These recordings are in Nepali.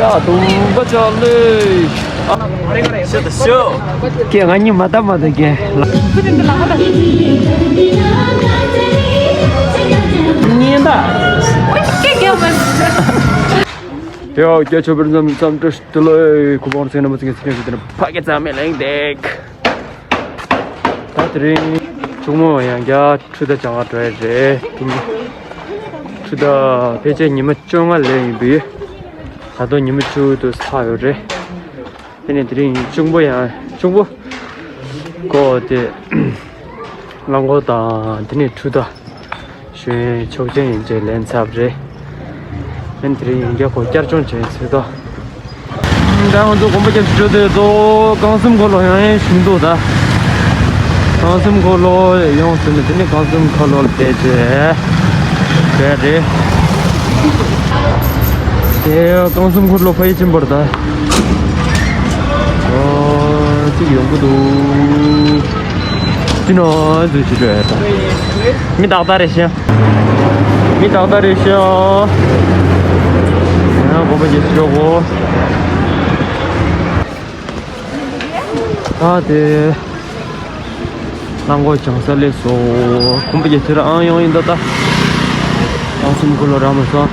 야, 동거 잘래. 쇼. 걔 아니 마다 걔. 니다. 야, 걔 저번에 좀 들었더래. 고마워 생각하면 생각했더니 파게 잠에 랭덱. 다들이 정말 양자 추다 장아 돼지. 추다 배제 님은 정말래 비. 다도 님은 추도 사요래. 얘네들이 정보야. 정보. 거기 랑고다 드니 추다. 쉐 초전 이제 렌삽제. 얘네들이 이제 거기서 좀 제스다. 다음도 공부해 주셔도 강심 걸로 해 신도다. 강심 걸로 용쓰는 드니 강심 걸로 되지. 그래. 예, 강심 걸로 파이진 버다. 지금 연구도 진짜 주주했다. 미다다리셔. 미다다리셔. 야, 공부해 주려고. 다들 난거 장살래서 공부해 들어 안 용인다다. 강심 걸로 하면서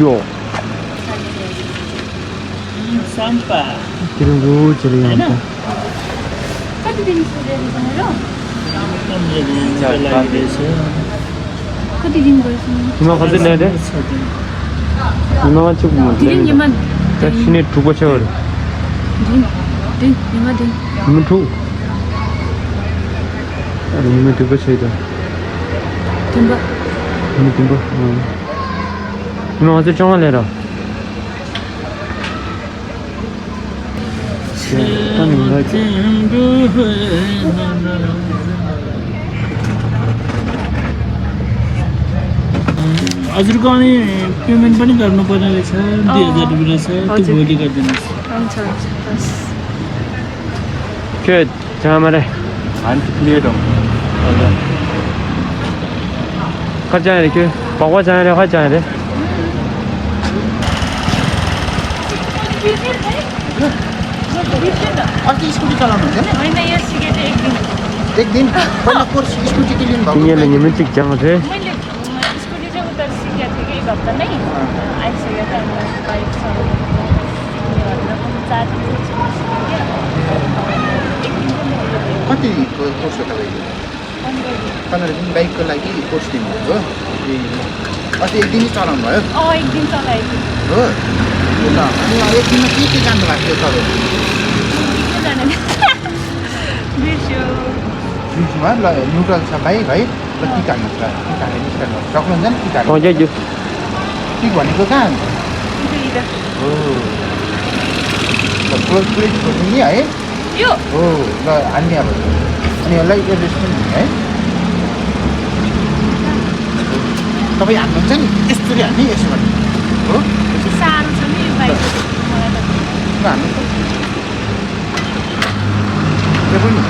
요 sampah. Tunggu cerita. Kati din sudah di sana lo? Jalan desa. Kati din boleh sini. Cuma kasih ni ada. Cuma macam mana? Din lima. Tak sini tu bocor. Din lima din. Lima tu. Ada lima tu bocor itu. Timba. Lima timba. Cuma kasih cuma lera. हजुरको अनि पेमेन्ट पनि गर्नुपर्ने रहेछ 2000 रुपैयाँ छ त्यो भोलि गरिदिनुहोस् हुन्छ बस के जामाले 안 클리어도 가자 이렇게 바꿔 자래 가자 돼 अस्ति स्कुटी चलाउनुहुन्छ नि होइन यो सिकेट एक दिन पहिला कोर्स स्कुटी के लिनु भएको तिमीले निमन चिक जामा थे मैले स्कुटी चाहिँ उता सिकेको थिएँ केही हप्ता नै आइसक्यो त बाइक कति कोर्स हो तपाईँको 15 दिन बाइकको लागि कोर्स दिनुभएको अस्ति एक दिन चलाउनु भयो एक दिन चलाएको हो ल अनि एक दिनमा के जान्नु भएको थियो तपाईँ बिर्स्यो बिचमा ल न्युट्रल छ बाइक है ल किक हाल्नुहोस् ल किक हाल्ने स्टार्ट गर्नु सक्नुहुन्छ नि किक हाल्नु अझै जो किक भनेको कहाँ हो ल पुरै छोड्नु नि है यो हो ल हान्ने अब अनि यसलाई एड्रेस पनि दिने है तपाईँ हान्नुहुन्छ नि यसरी हान्ने यसो भन्ने हो सानो छ नि बाइक ल हान्नुहोस् त्यो पनि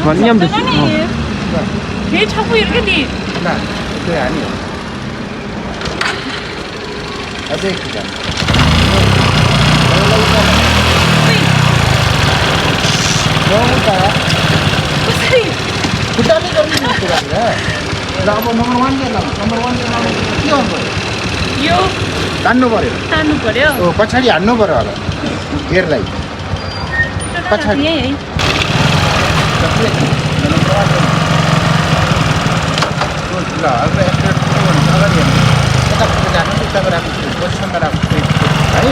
Maniam tu. Dia campur ke ni? ल त्यो हान्यो अझै किक हान्नु Pusing. खुट्टाले गर्ने जस्तो गरेर ल अब नम्बर 1 ले ल नम्बर 1 ले के गर्नु पर्यो यो तान्नु पर्यो तान्नु पर्यो ओ पछाडि हान्नु पर्यो होला गियरलाई पछाडि है ल अब एक्सिडेन्ट अगाडि हेर्नु यतापट्टि जानु उताको राख्नु पोजिसनमा राख्नु है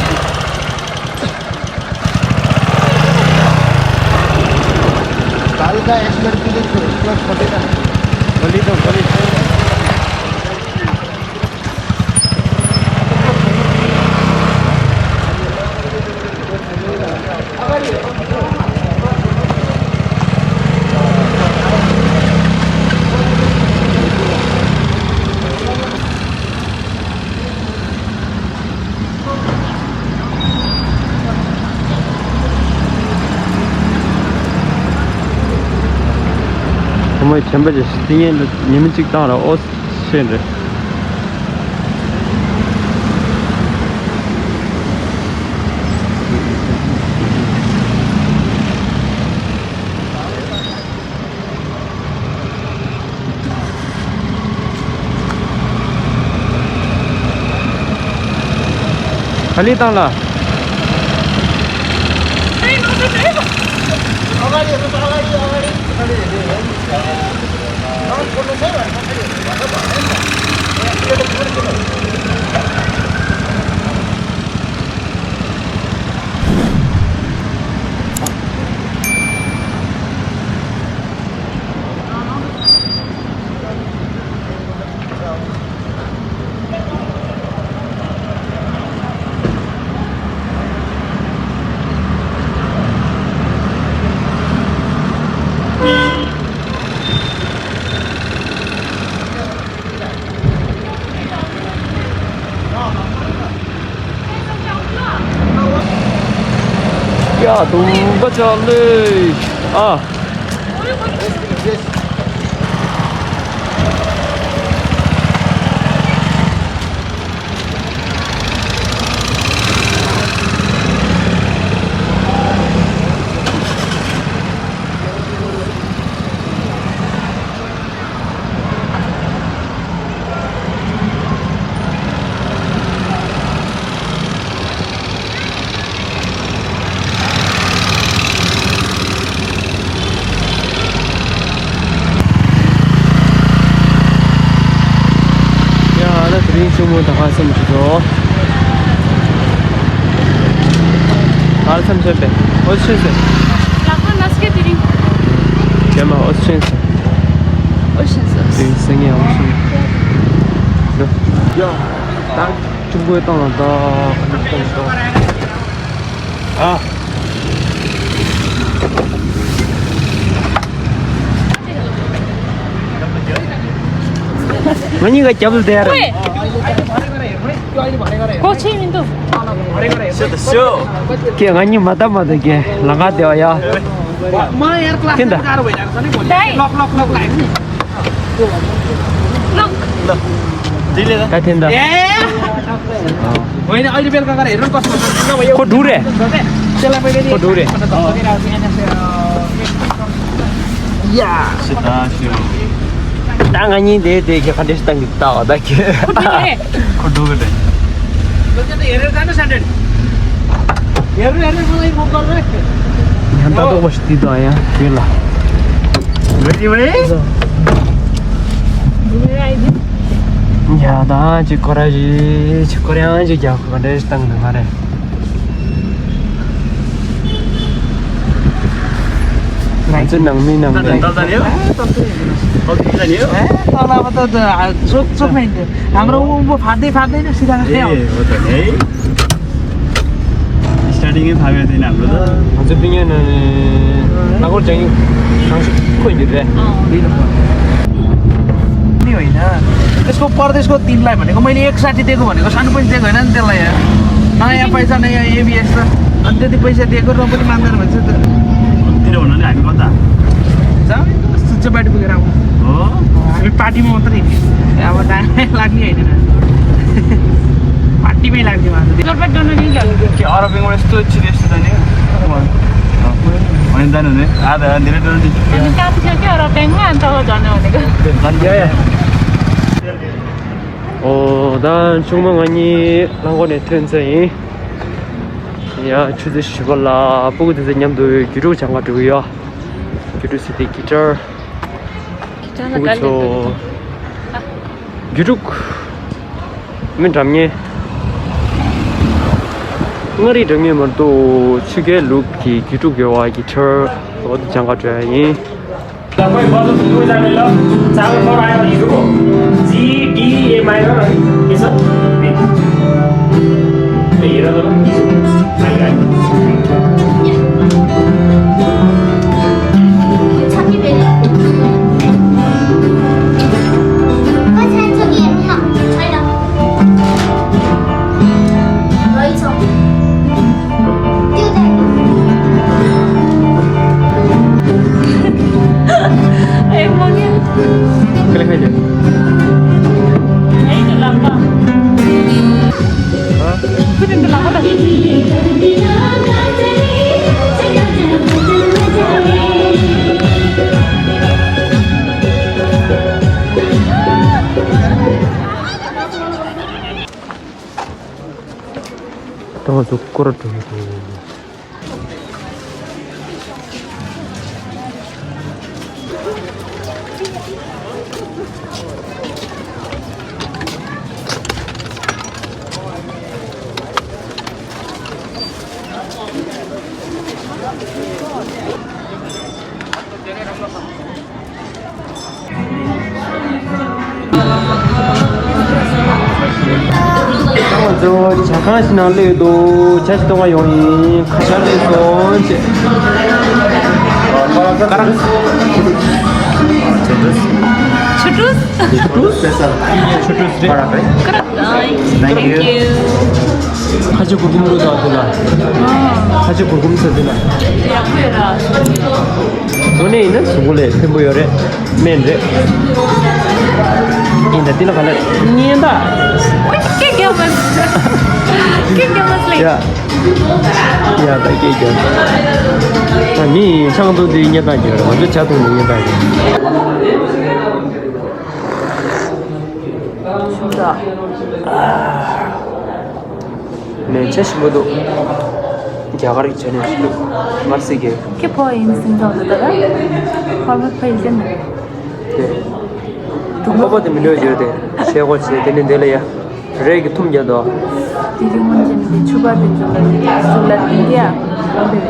हल्का एक्सिडेन्ट पुगेको क्लच खोलेर Boleh tu. 정말 잼바지 스팅에 님은 찍다라 어 Scende. खाली ताला 야, 동바 잘래. 아. 주문 다 갔으면 주소. 알았으면 제배. 어디 친세? 라고 나스게 드림. 제마 어디 친세? 오션스. 생이 없어. 야, 딱 중국에 떠난다. 아. Mani ka chabl de yaar. Ko chhi mindu. Ke ngani mata ke langa dewa ya. म यार क्लास किन त? गाह्रो भइरहेको छ नि भोलि Dai. लक लक लक लाग्यो नि Look. Ka thinda. ए होइन अहिले बेलुका गएर हेर्नु कस्तो हुन्छ नभए Ko dure. त्यसलाई मैले नि को डुरे? या Tangani de ke khadesh tang ta da ke. Ko dure. हेरेर जानु स्यान्डर्ड हेर्नु हेर्नु मलाई फोन गर्नु यहाँ तो बस्ती तो आया केला. Ya dah cikora aja jauh khadesh tang ngare. Macam nang mi nang dai. तलबाट त सोक सोक्नै थियो हाम्रो उँभो फाट्दै फाट्दैन सिधा खाँदै आउँछ स्टार्टिङै थाहा भएको थिएन हाम्रो त Macam punya na aku jangan langsung kau ini deh. नि होइन त्यसको परदेशको तिनलाई भनेको मैले 160 दिएको भनेको सानो पैसा दिएको होइन नि त्यसलाई यार नयाँ पैसा नयाँ एबिएस त अनि त्यति पैसा दिएको र पनि मान्दैन भन्छ त तिर हुन नि हामी कता जाउँ सुच्च बाटो पुगेर आउँ हो हामी पार्टीमा मात्रै अब दामी लाग्ने होइन पार्टीमै लाग्थ्यो उहाँ Lorbat dono ni gal. के अरबिङमा यस्तो चिज यस्तो जाने होइन जानु हुने आधा धेरै डर दि Ani ka थियो के अरब ब्याङ्कमा अन्त जाने भनेको. Ya ya. Oh, dan cuma ngani langone tense. Ya, cuci sekolah, pukul tu senyum tu guru jangan tu ya. Guru sedih gitar. Kita nak Pukul kali. tu guru menjamnya. Ngari jamnya mertu cike look ki guru kewa gitar, tu jangan tu ya. कोही बजो दुई जाने ल चावल पर आयो हिजोको जी डी ए माइनर के छ हेर त छकी बेले कसै छकी हेर्नु न छैन रहेछ त्यो त Eh, mau ni. Kalian aja. 또 족거라도 저 잠깐 지나려도 제주 동안 용이 가셔서 이제 까랑 추루스 아주 굵음으로 나왔구나 아주 굵음서 되나 돈에 있는 수골에 펜보열에 맨데 인다 뛰는 갈래 니엔다 Ya, ya tak kira. Ni sang tu dia nyata je, macam jatuh ni nyata je. Sudah. Macam semua tu jaga lagi macam ni, masih ke? Que point senjata daga? Format page ni. Apa tu minum je tu? Saya kau cakap ni dia le ya. Reg tum jado. Didi munjani chuba de sulat India.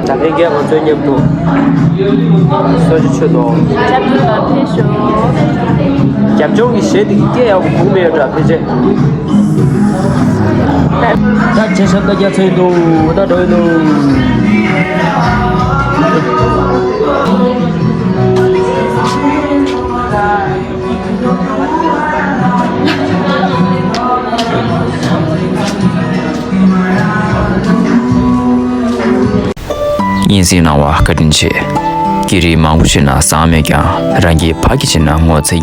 Tapi dia macam ni tu. Soju chudo. Chapter la pesho. Jam jong ni saya dia aku bume ada tu je. Dah cakap dah jadi tu, dah dah tu. 인생나와 같은 제 길이 마우시나 싸매가 랑기 파기지나 뭐지